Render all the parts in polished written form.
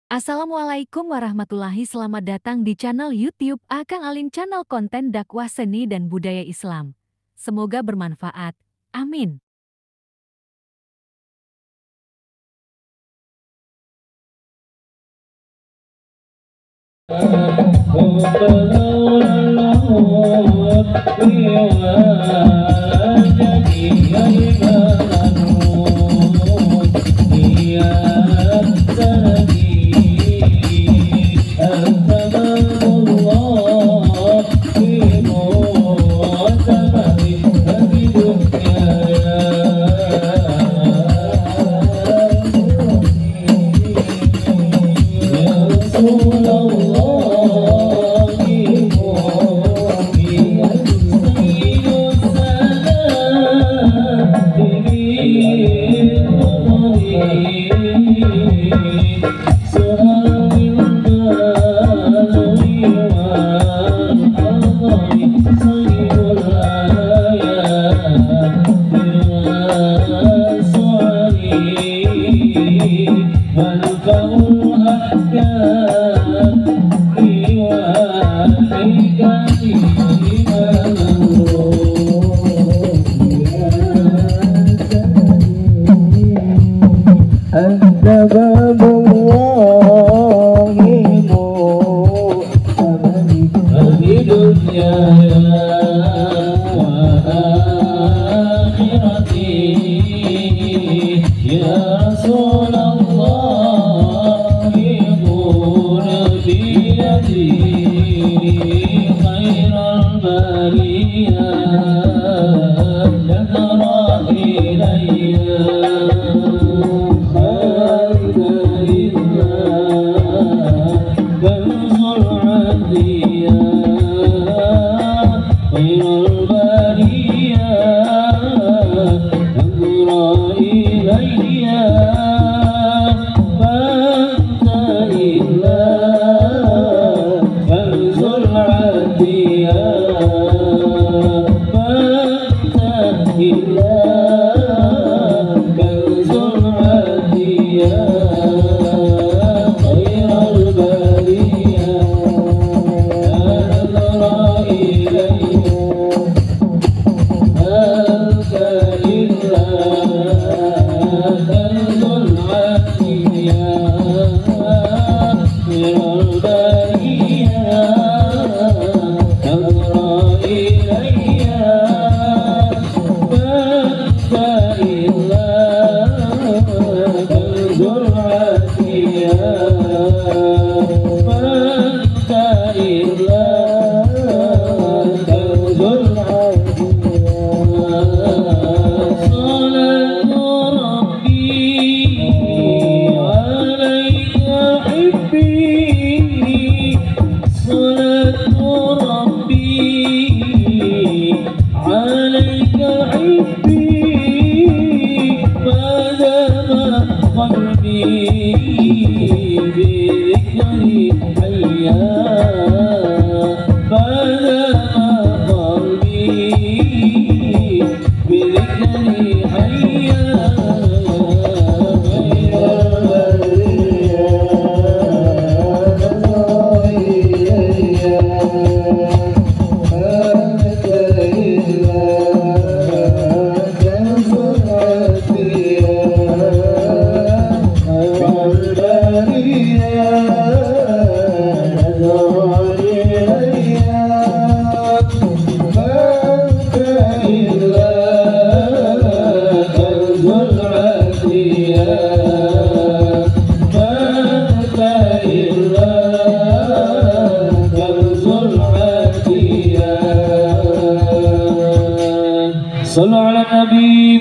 Assalamualaikum warahmatullahi, selamat datang di channel YouTube Akang Alin, channel konten dakwah seni dan budaya Islam. Semoga bermanfaat. Amin.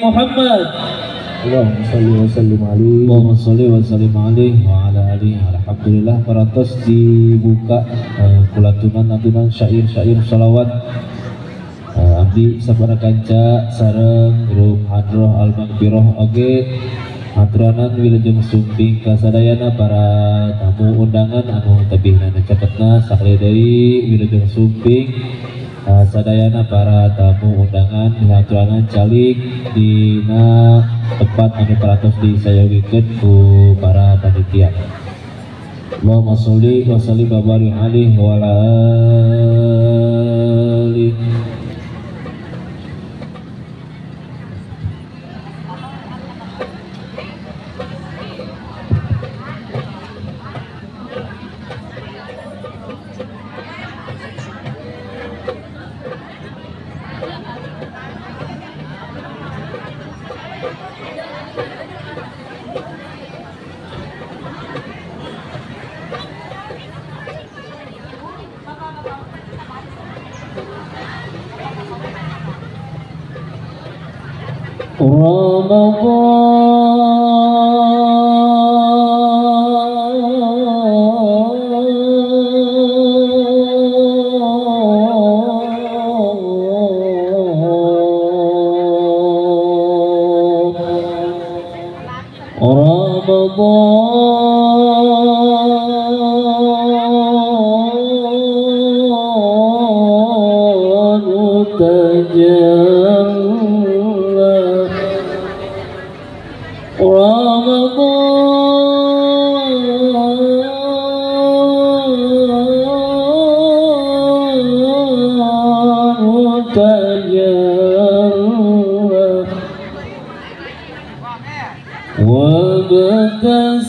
Muhammad. Allahumma sholli wa sallim alaihi. Allahumma sholli wa sallim alaihi wa ala alihi. Alhamdulillah parantos dibuka kulatunan-lantunan syair-syair sholawat. Abdi sabara kanca sareng grup Hadroh Al-Maghfirah oge haturanan wilujeng sumping kasadayana para tamu undangan anu tebihna caketna sakali deui wilujeng sumping sadayana para tamu undangan dihaturanan calik dina tempat anu parantos disayogikeun ku para panitia. Allahumma sholli wa sallim wa barik alaihi wa ala alihi.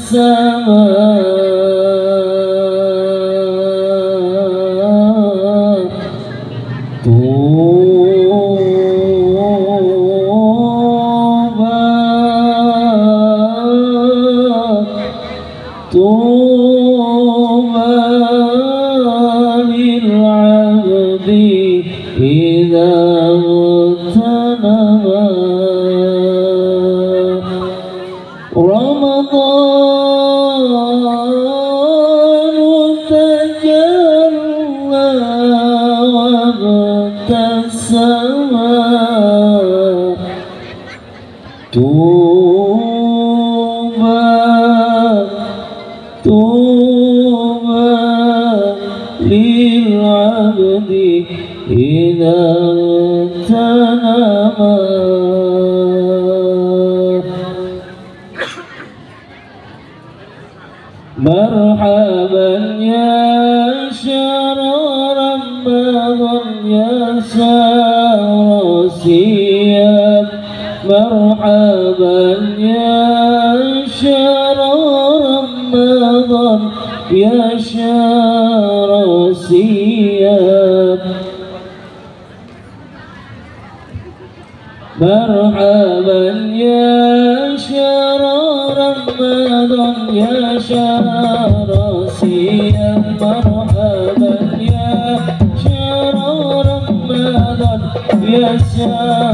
Selamat datang.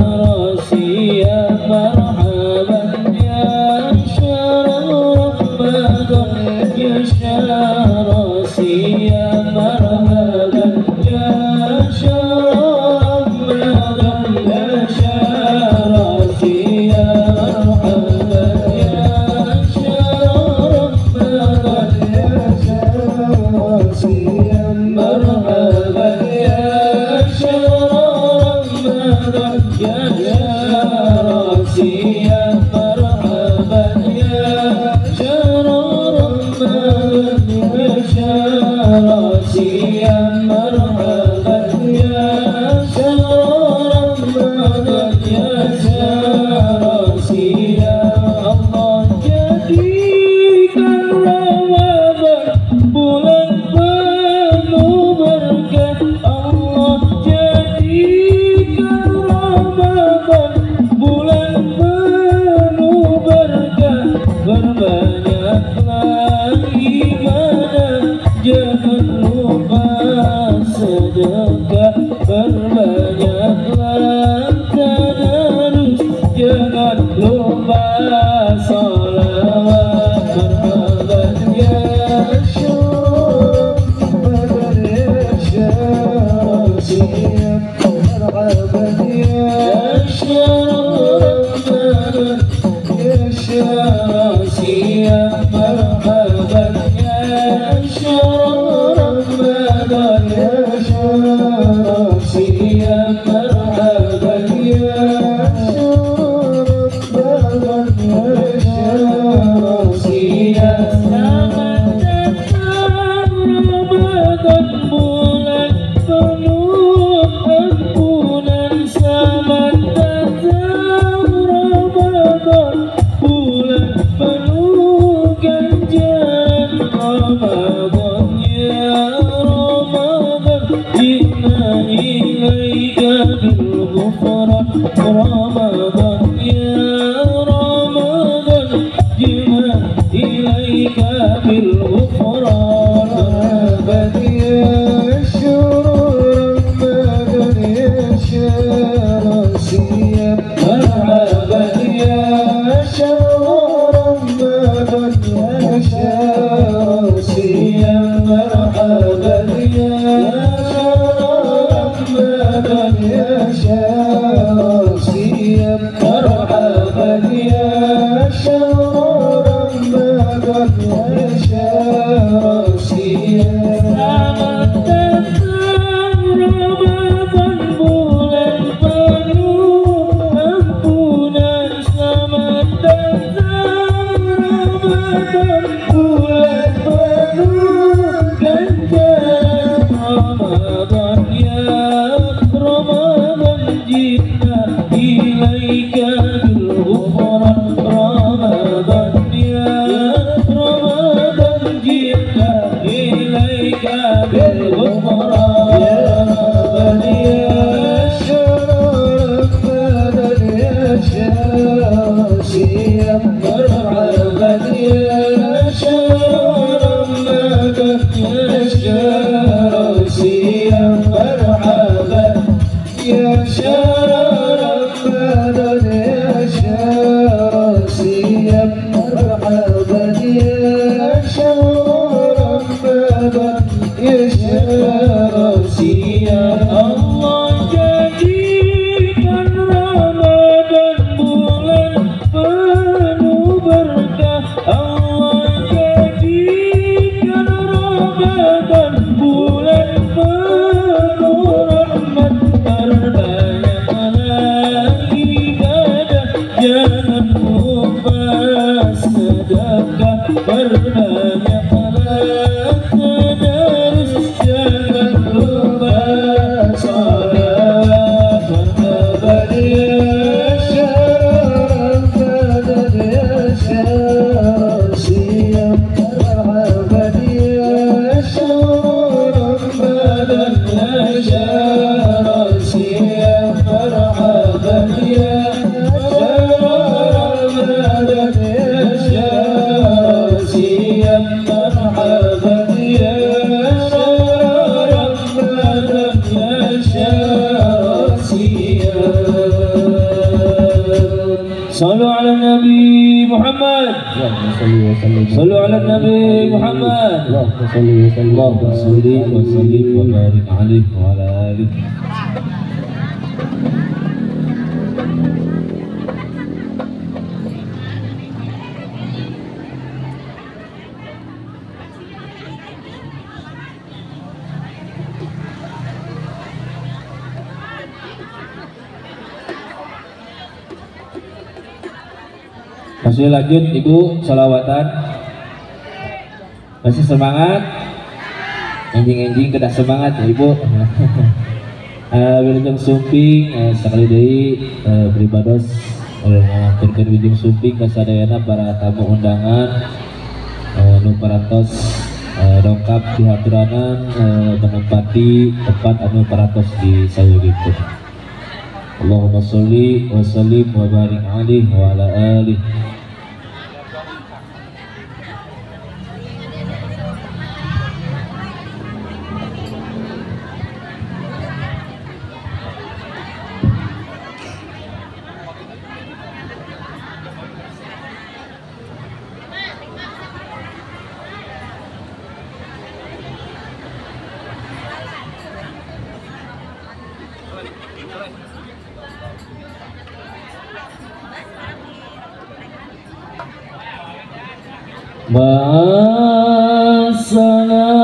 Ramadan ya Ramadan جئنا إليك بالغفران Ramadan ya Ramadan جئنا إليك بالغفران يا شهر رمضان يا شهر الصيام مرحبا يا شهر رمضان يا شهر الصيام مرحبا يا شهر رمضان يا شهر الصيام مرحبا يا شهر رمضان يا شهر الصيام. Selamat datang Ramadan bulan penuh ampunan. Selamat datang Ramadan bulan penuh ganjaran. Ramadan ya Ramadan jina ilaika bil ghufran. Ramadan ya Ramadan jina ilaika bil ghufran. Ya Ramadan ya شهر رمضان يا شهر الصيام مرحبا يا شهر رمضان يا شهر الصيام مرحبا يا شهر رمضان يا شهر الصيام مرحبا يا شهر رمضان يا شهر الصيام. Allah jadikan Ramadan bulan penuh berkah. Allah jadikan Ramadan bulan penuh rahmat. Perbanyaklah ibadah, jangan lupa sedekah. Perbanyaklah tadarus, jangan lupa sholat. Marhaban ya شهر رمضان يا شهر الصيام مرحبا يا شهر رمضان يا شهر الصيام مرحبا يا شهر رمضان يا شهر الصيام مرحبا يا شهر رمضان يا شهر الصيام. صلوا على النبي محمد. صلوا على النبي محمد. اللهم صل وسلم اللهم صل وسلم وبارك عليه وعلى آله. Masih lanjut Ibu sholawatan. Masih semangat? Enjing-enjing kena semangat ya Ibu. Wilujeng sumping sekali deui pribados ngaturkeun wilujeng sumping ka sadayana para tamu undangan nu parantos dongkap di haturanan menempati tempat anu parantos di sayogikeun. Allahumma sholli wa sallim wa barik alaihi wa ala alihi.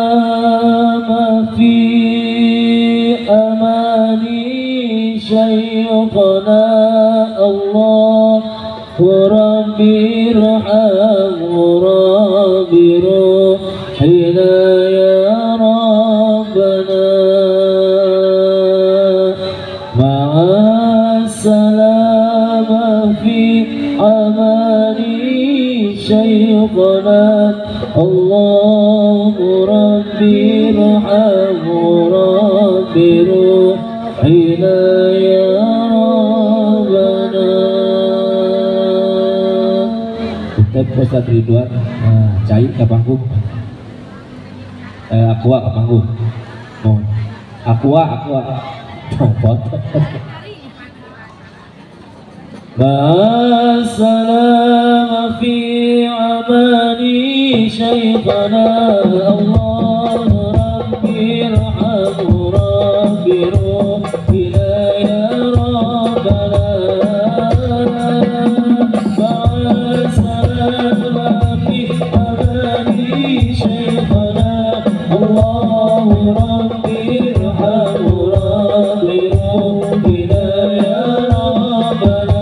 Ma'assalama fi amani syaikhana Allah Rabbi irham Rabbi ruhina ya Rabbana. Ma'assalama fi amani syaikhana Allah الله ربي ارحم ربي روحنا يا ربنا. Ustaz Ustaz Ridwan cai ke panggung, aqua ke panggung, oh, aqua aqua copot. مع السلامة في عماني شيخنا الله ربي ارحم ربي روحنا يا ربنا. مع السلامة في عماني شيخنا الله ربي ارحم ربي روحنا يا ربنا.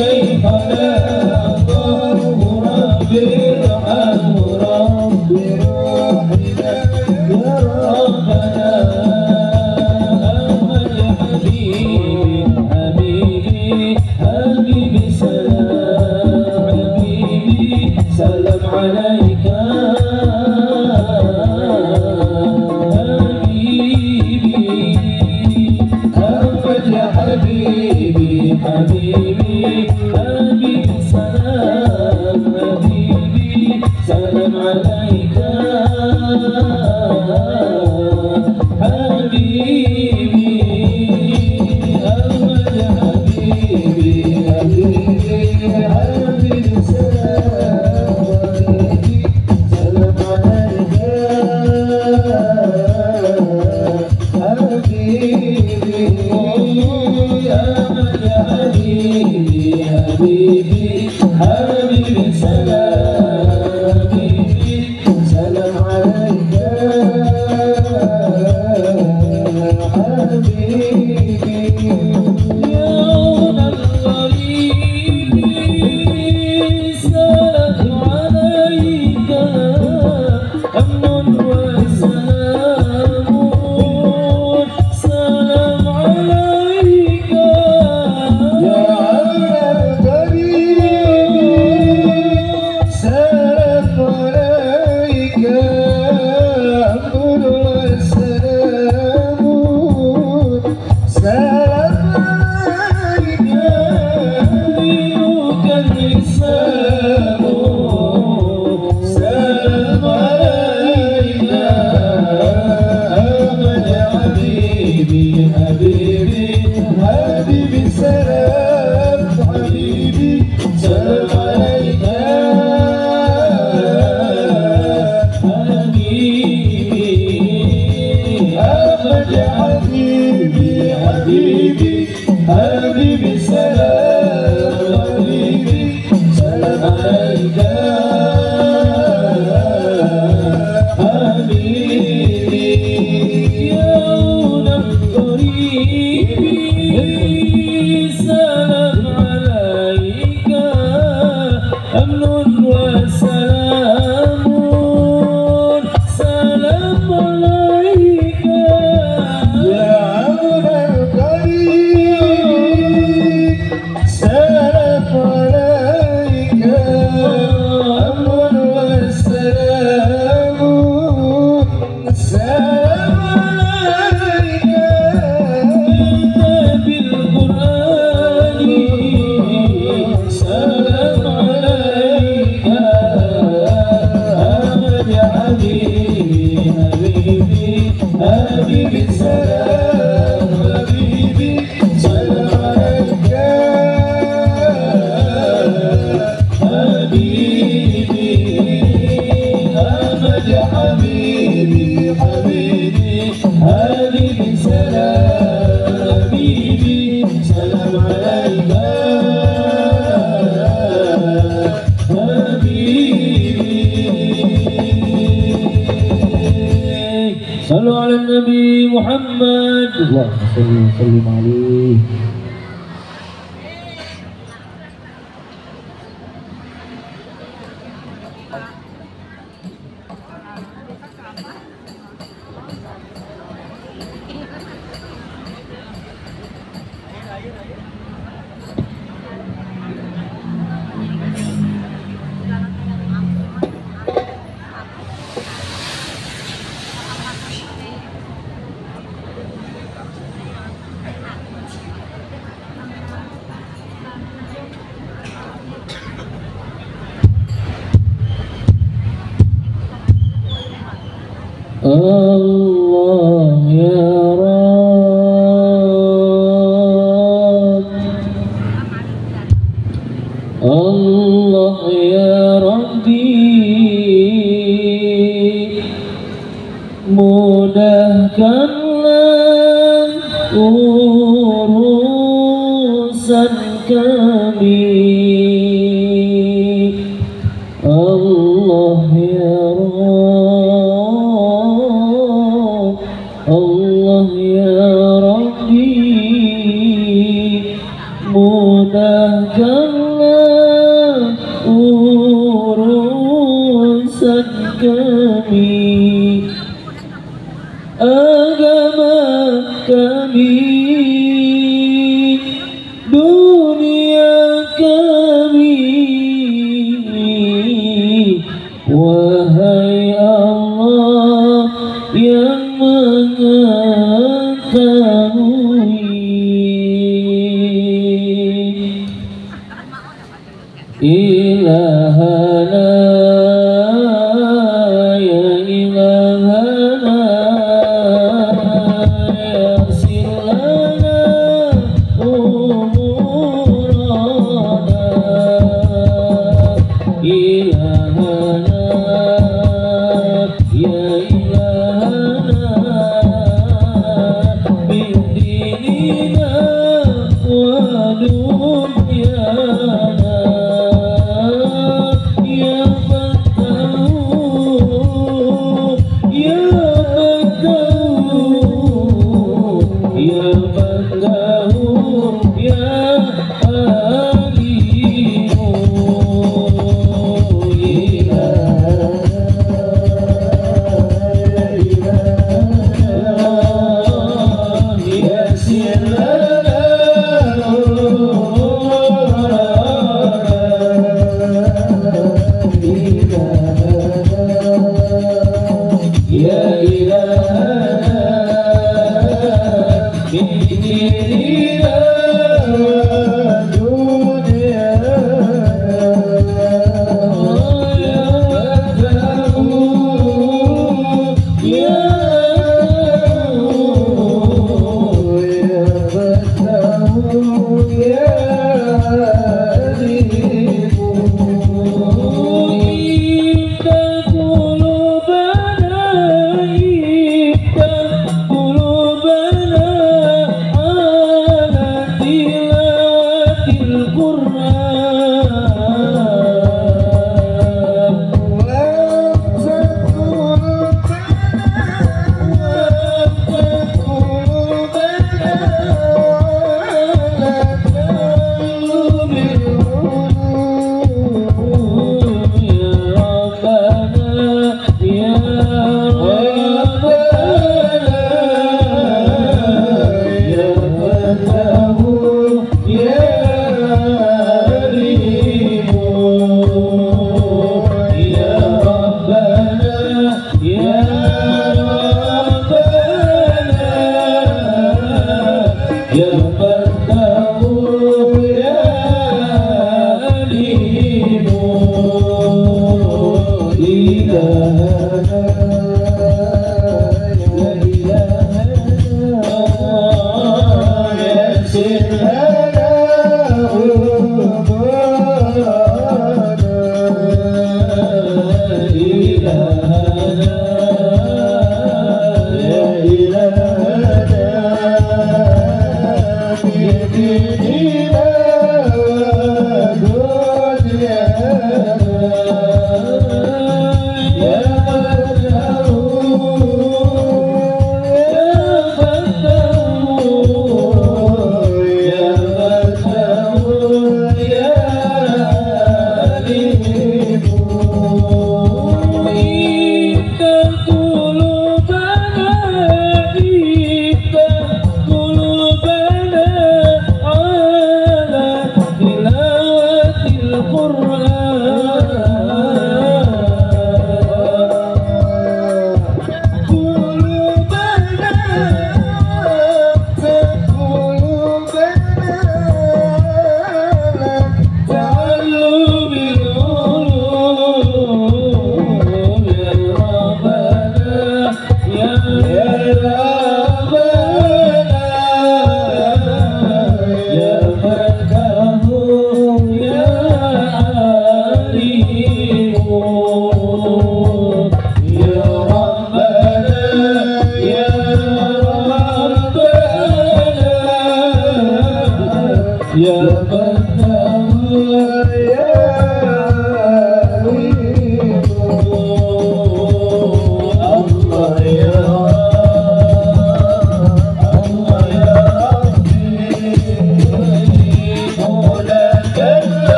شيخنا الله ربي ارحمه ربي. سلام عليك حبيبي أحمد حبيبي حبيبي حبيبي سلام حبيبي سلام عليك حبيبي أحمد حبيبي حبيبي حبيبي سلام حبيبي سلام عليك حبيبي يا الغريب سلام عليك أمن وسلام سلام عليك يا الغريب سلام عليك أمن وسلام سلام عليك دينك الإسلام سلام عليك أحمد حبيبي حبيبي حبيبي سلام حبيبي سلام عليك حبيبي أحمد حبيبي حبيبي حبيبي سلام حبيبي سلام عليك حبيبي يا الغريب سلام عليك أمن وسلام سلام عليك يا عون القريب سلام عليك أمن وسلام سلام عليك بالقرآن سلام عليك أحمد يا حبيبي حبيبي حبيبي سلام حبيبي سلام عليك حبيبي أحمد يا حبيبي حبيبي حبيبي سلام حبيبي سلام عليك حبيبي صلوا على النبي محمد اللهم صل وسلم عليه. الله يا رب الله يا ربي mudahkanlah urusan kami. Allah ya Rabb, Allah ya Rabbi, mudahkanlah urusan kami, agama kami, dunia kami. Wahai Allah yang mengetahui, Ilahana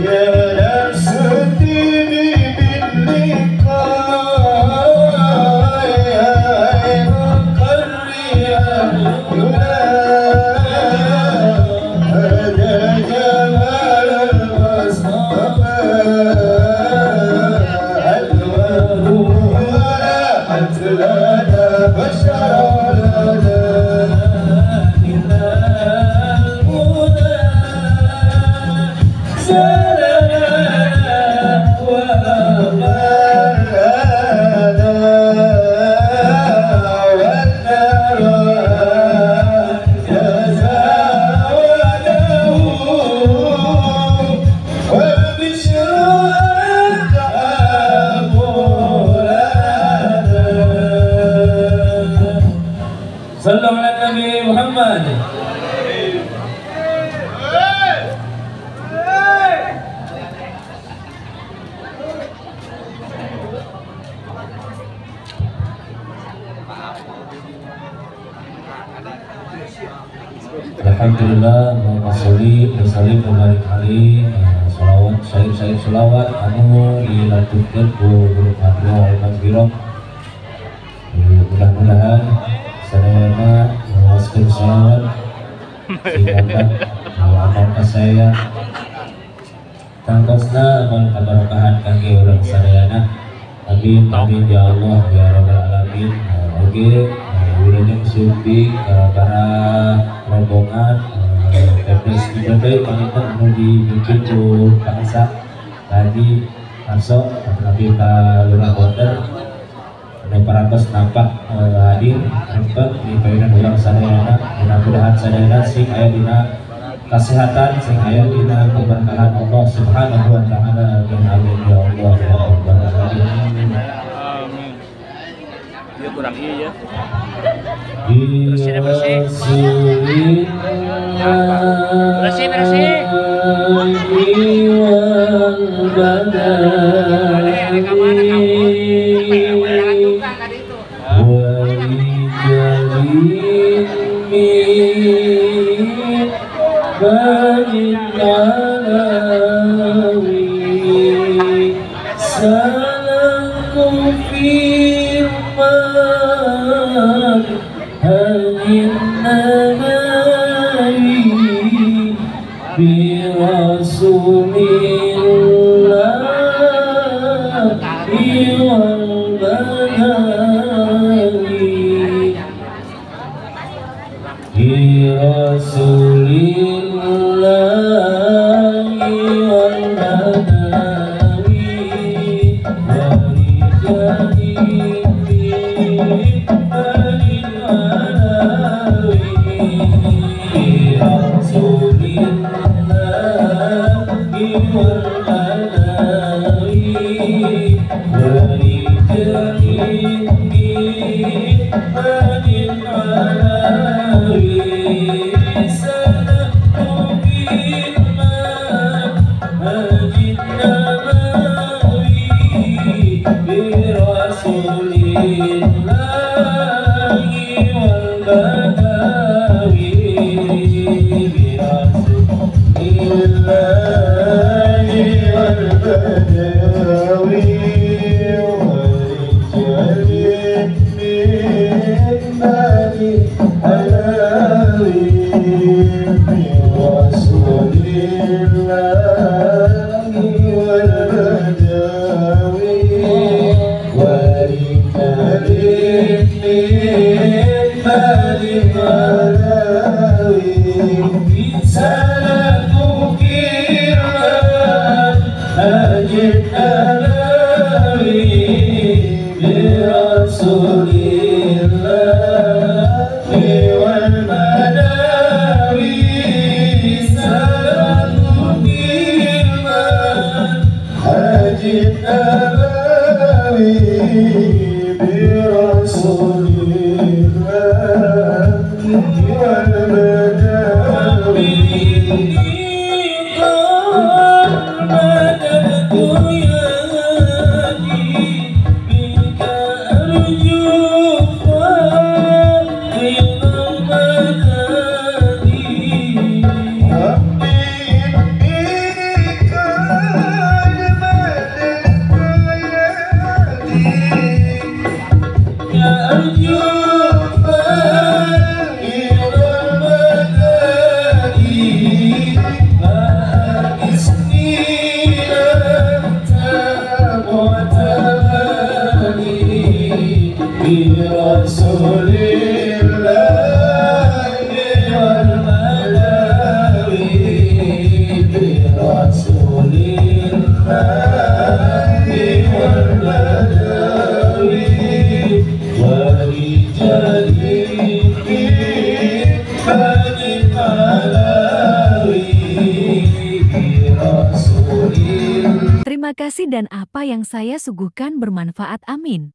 يا نفس طيبي باللقاء يا عين قري أهلنا هذا جمال المصطفى ألوانه لاحت لنا بشرى لنا إلى الهدى سلامنا وأمانا والنار تزاوده والبشر أنت مولانا. صلوا على النبي محمد. Alhamdulillah, Allahumma sholli wa sallim wa barik alaihi. Sholawat, syair-syair sholawat anu dilantunkeun ku guru Hadroh Al-Mazkirah. Mudah-mudahan sadayana maoskeun sholawat sing nambah amal kasaya tangkosna amal kabarokahan kangge urang sadayana. Amin amin ya Allah ya rabbal alamin. Oge wilujeng sumping para rombongan Pemdes Cipeuteuy panginten anu dipimpin ku Pak Esa Haji Arso tapi Pak Lurah Bonder anu parantos nampak hadir rempeg di payunan urang sadayana. Mudah-mudahan sadayana sing aya dina kesehatan, sing aya dina keberkahan Allah Subhanahu wa taala. Amin amin ya Allah ya rabbal alamin. Dia kurang iya ya. Bersih bersih. Bersih bersih. برسول الله والبدوي برسول الله والبدوي ورجال برسول الله. والبدوي ورجال بني العلاوي برسول. Terima kasih dan apa yang saya suguhkan bermanfaat, amin.